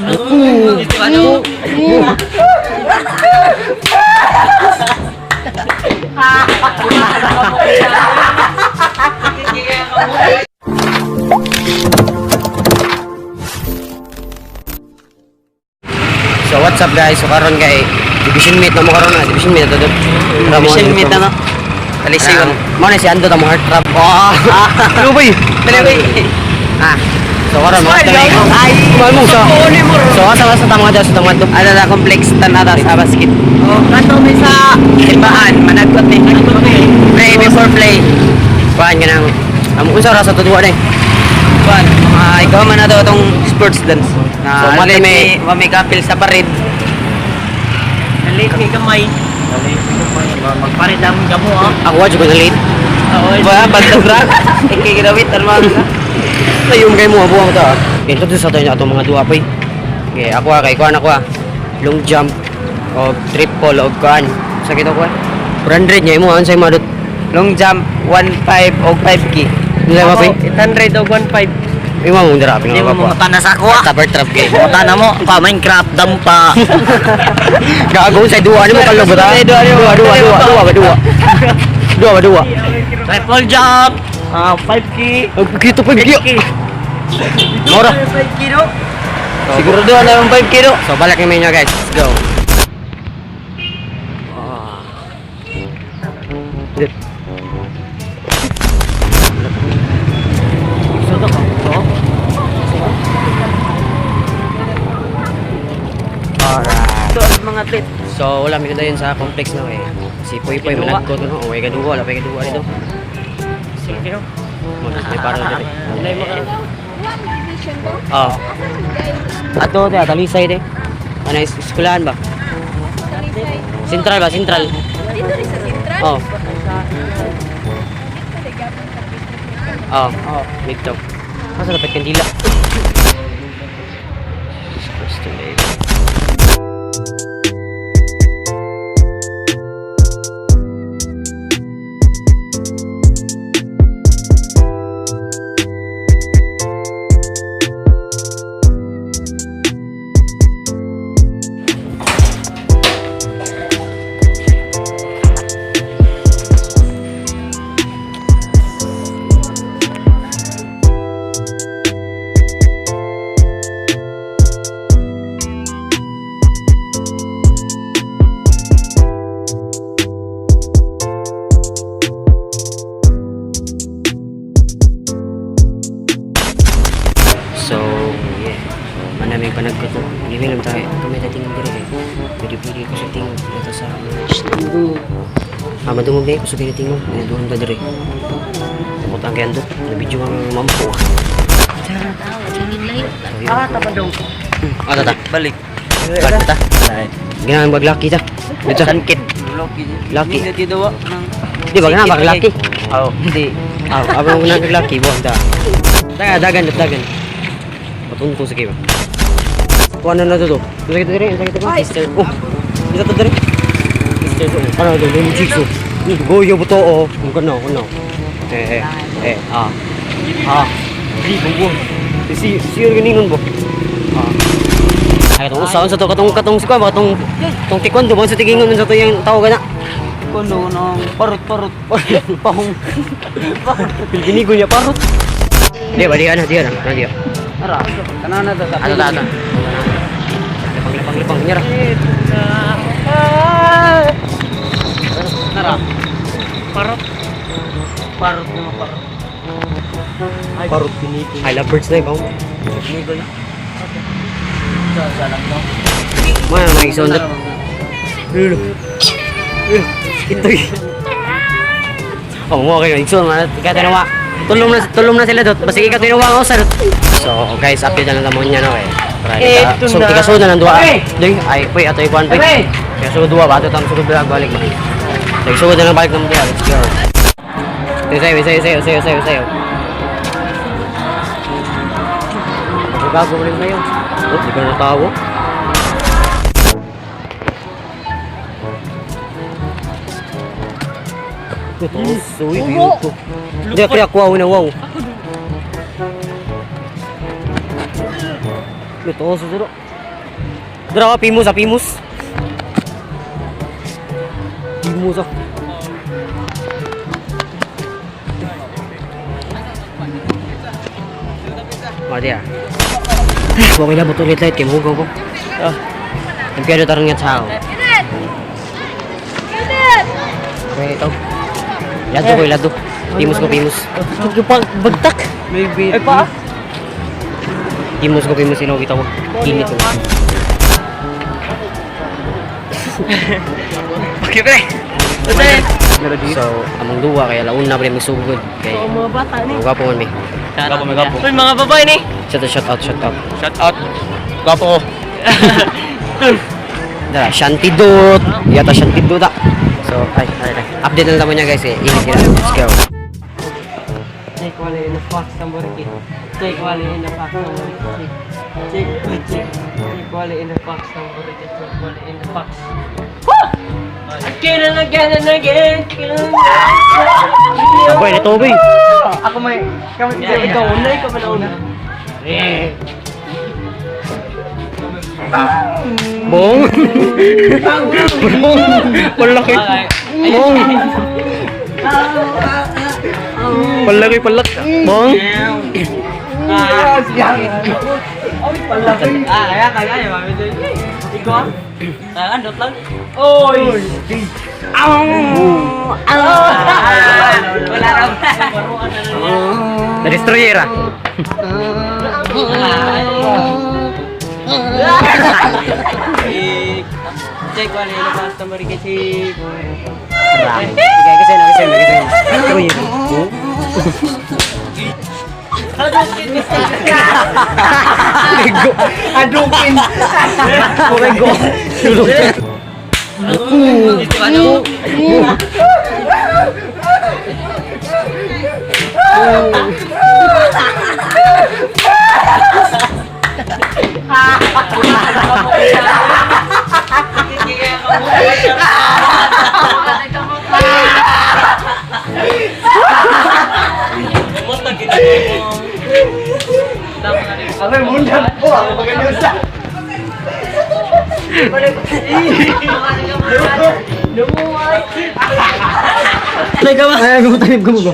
So what's up, guys? So karon kay division meet na mo karon na, division meet na to. Division meet na, no? Talisay Ano? Mo na si Ando tamo heart trap. Oh. Ano ba? Dali ba? Ah. So karon mga Smile, yo. Ay. Mahal mo sa. So asa asa tamo nga sa tamo to. Ano na complex tanada sa basket. Oh, kato may sa simbahan, managkot ni. Play before play. Kuan ka nang. Amo unsa ra sa tuwa day. Kuan, mga ikaw man na to itong sports dance. Na So, so, mali may may kapil sa pared. Late kay kamay. Magpared ang kamo ah. Ako wa jud ko na late. Oo, ba bantog ra. Ikay ginawit ano man. Ayun kay mo abuang ta. Ito to sa tayo na atong mga duwa pa. Okay, ako ah, kay kuan ako ah. Long jump o triple o kuan. Sa kita kuan. 400 niya imo unsay madot. Long jump 1.5 og 5K. Nila ba, Ako, 800 og 1.5. Imo mong dira Hindi mo pinaka na sa ako ah. Tapper trap kay. Mangutana mo pa Minecraft dampa. Gago sa duwa ni mo kalubot ah. Dua ni mo. Duwa duwa duwa duwa ba duwa. Duwa ba duwa. Triple jump. Ah, 5K. Ang kito pa giyo. Mora. 5K no? Siguro doon na yung 5K no? So balik kami nyo, guys. Let's go. Alright. Ito ang mga athlete. So wala mi dayon sa complex na eh. Si Poy Poy Kinuha. managko to no. Way gaduwa, wala pa gaduwa dito. Sige no. Mo may para dito. Wala yung mga One division ba? Oh. Ato te talisay te. Ano is eskwelahan ba? Talisay. Central ba? Central. Dito rin sa Central? Oh. Dito rin gapon sa business meet. Oh. Oh. Dito. Asa dapat kandila? Jesus Christ, baby. So, yeah. Manaming panagko to. Hindi lang tayo. Kami dating diri kay. Pwede pwede ko sa tingog dito sa Ah, madungog na ko sa tingog. Doon ta diri. Tumot ang kendo. Na video ang mampo. Ah, tabandong. Ah, tata. Balik. Balik ta. Ginahan bag lucky ta. Dito. Sankit. Lucky. Hindi dito wa. Di ba ganahan bag lucky? Oo, hindi. Ah, abang ko nag lucky buwan ta. Dagan, dagan, dagan. Patunto sa kiba. Kuha na na to. Sakit diri, sakit ko. Sister. Oh. Bisa to diri. Sister ko. Ano to, yung jigsaw. Goyo buto oh. Kuno, kuno. Eh, eh, eh, ah. Ah. Di bubo. Si si ganingon bo. Ah. Ay katong usaon sa to katong katong si kuha katong tong taekwondo ba sa tigingon sa to yung tao gana. Kuno nang parot parot. Pahong. Pilginigo niya parot. Di ba di ana di ana di. Ara. Tanan na to. Ato ta ato. Lipang lipang lipang niya ra. Nara. Parot. Parot na parot. Parot pinito. I love birds na ibaw. Nigoy. Sa lang to. Mga mga isondot. Lulo. Ito eh. Oh, mo kayo igsoon man. Ikaw tinawa. Tulom na sila dot. Basta ikaw tinawa ako sa dot. So, guys, update na lang mo niya no eh. Para Ito ika, so na. tika na lang duwa. Hey! Ding, ay poy ato ikuan poy. Hey! Kaya sugod duwa ba ato tam sugod balik balik ba. Sige, sugod na lang balik ng duwa. Let's go. Sayo, sayo, sayo, sayo, sayo, sayo. Bago mo rin kayo. Oh, di ka natawa. Ito, suwi, ko. Hindi, kaya kuha na wow. Ito, suduro. Dra, pimus ah, pimus. Pimus ah. Mati ah. Okay na, buto ulit light. Kay mahugaw ko. Oh. Ang piano tarong nga tao. Kenneth! Kenneth! Okay, ito. Lado ko, lado. Pimus ko, pimus. Bagtak! Maybe. Ay pa. Pimus ko, pimus. Inaw kita ko. Init ko. Okay, pre. So, among duwa kaya launa pa rin magsugod. Kay Mga bata ni. mga gwapo man mi. Gapo, may gapo. Uy, mga babae ni. Shout out, shout out, shout out. Shout out. Gapo ko. Dara, Shanti Dut. Yata Shanti Dut ah. So, ay, ay, ay. Update na lang mo niya guys eh. Init nila. Let's go. Take wale in the fox tamboriki. Take wale in the fox tamboriki. Take, take, take wale in the fox tamboriki. Take wale in the fox. Again and again and again. Aboy, ito boy. Ako may kami ikaw una, ikaw man una. Bong. Bong. Palaki. Bong. Palaki, palak. Bong. Ah, kaya kaya ya, mami. Ikaw? Ah, andot lang. Oy. Wala raw. Na destroyer ah. Check wala yung customer kasi. Sige, kasi na, kasi na, kasi na. Uy. Adukin. Go. Ano? Ay, gumutanim ko mo.